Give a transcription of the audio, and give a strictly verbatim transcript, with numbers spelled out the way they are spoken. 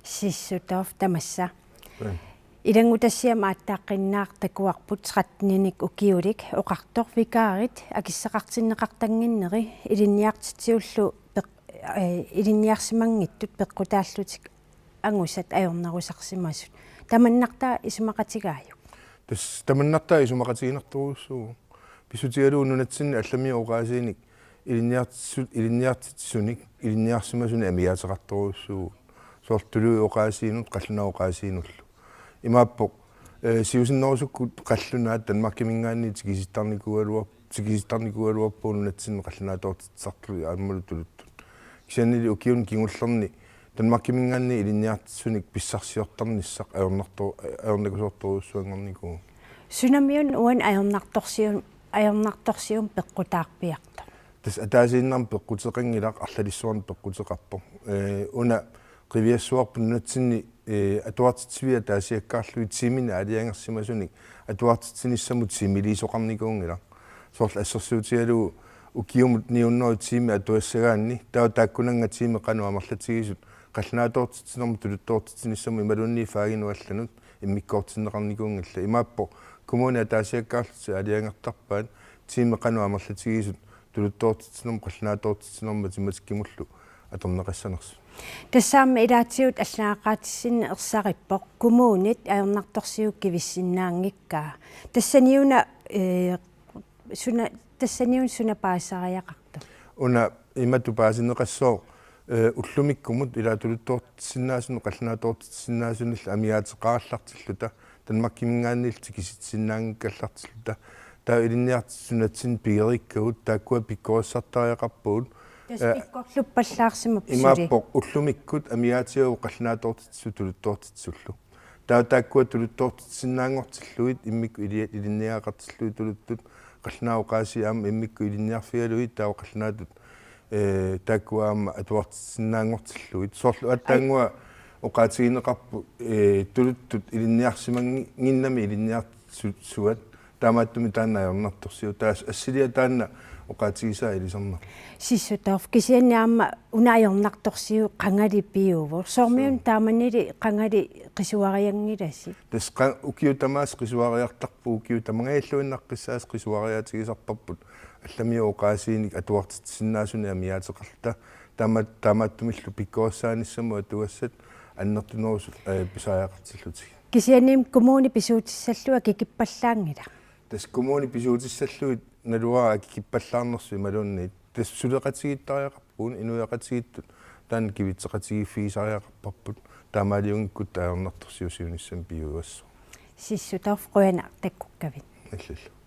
Sissutoorf tamassa. Ilanngutassi aamma aatsaaginnaq takuarput tretteninik ukiulik oqartoq vikaarit akissaqartinneqartannginneri ilinniartitsisullu peq-, eh, ilinniarsimanngitsut peqqutaallutik angusat ajornerusarsimasut. Tamannartaa isumaqatigaajuk? Tassa tamannartaa isumaqatiginartorujussuuvoq. Pissutigalugu nunatsinni allamiut oqaasiinik ilinniartitsisut, ilinniartitsisunik, ilinniarsimasunik amigaatigeqartorujussuuvoq. Soorlu tuluit oqaasiinut, qallunaat oqaasiinullu. Imaappoq, eh, siusinnerusukkut qallunaat Danmarkiminngaanniit tikisittarnikuugaluar-, tikisittarnikuugaluarpagut nunatsinni qallunaatoortitsisartut aammalu tuluttut. Kisiannili ukiuni kingullerni Danmarkiminngaanniit ilinniartitsisunik pissarsiortarnissaq ajornarto-, ajornakusoortorujussuanngornikuuvoq. Sunamiuna uani ajornartorsiu-, ajornartorsiummik peqqutaarpiartoq? Tassa ataasiinnarmik peqquteqanngilaq, arlalissuarnik peqquteqarpoq. Eh, una qiviassuarput nunatsinni, eh, atuartitsivia ataasiakkaarlugit tiiminik aalajangersimasunik atuartitsinissamut tiimiliisoqarnikuunngilaq. Soorlu assersuutigalugu ukiumut ni hundrede tiimit atuassagaanni, taava taakkunannga tiimit qanoq amerlatigisut qallunaatoortitsinermut tuluttoortitsinissamut imaluunniit faginut allanut immikkoortinneqarnikuunngillat. Imaappoq kommunit ataasiakkaarlutik aalajangertarpaat tiimit qanoq amerlatigisut tuluttoortitsinermut qallunaatoortitsinermut matematikkimullu atorneqassanersut. Tassa aamma ilaatigut allaqqaatissinneq ersarippoq, kommunit ajornartorsiut kivissinnaanngikkaa. Tassaniuna, eh, suna, tassaniuna suna paasisariaqartoq? Una imatut paasineqassooq, eh, ullumikkumut ilaa tuluttoortitsisinnaasunut qallunaatoortitsisinnaasunillu amigaateqarallartilluta, Danmarkiminngaanniillu tikisitsisinnaagallartilluta. Taava ilinniartitsisut nunatsinni pigeriikkagut taakkua pikkorissartariaqarpagut. Tassa, eh, pikkorluppallaarsimapput suli. Imaappoq ullumikkut amigaatigaavut qallunaatoortitsisut tuluttoortitsisullu. Taava taakkua tuluttoortitsisinnaanngortillugit immikkut ili-, ilinniagaqartillugit tuluttut, qallunaat oqaasii aamma immikkut ilinniarfigalugit taava qallunaatut, eh, taakkua aamma atuartitsisinnaanngortillugit. Soorlu aatsaannguaq oqaatigineqarpoq, eh, tuluttut ilinniarsimannginnami ilinniartitsisuat, taamaattumik taanna ajornartorsiut. Taava assiliaq taanna oqaatigisaa ilisarnarpoq. Sissutoorf, kisianni aamma una ajornartorsiut qangali piuvoq. Soormiuna, suu, taamanili qangali qisuarianngilasi? Tassa qa-, ukiut tamaasa qisuariartarput, ukiut tamangajalluinnaqqissaasa qisuariaatigisarparput allamiut oqaasiinik atuartitsisinnaasunik amigaateqarluta. Taama-, taamaattumillu pikkorissaanissamut atugassat annertunerusut, eh, pisariaqartillutigit. Kisianni kommuni pisuutissallua kikippallaanngilaq? Tassa kommuni pisuutissallugit naluara akikippallaarnersut imaluunniit. Tassa suleqatigiittariaqarpugut, inuiaqatigiittut taanna kivitseqatigiiffigisariaqarparput, taamaaliunngikkutta ajornartorsiut siunissami piuassaaq. Sissutoorf, qujanaq takkukkavit. Illillu.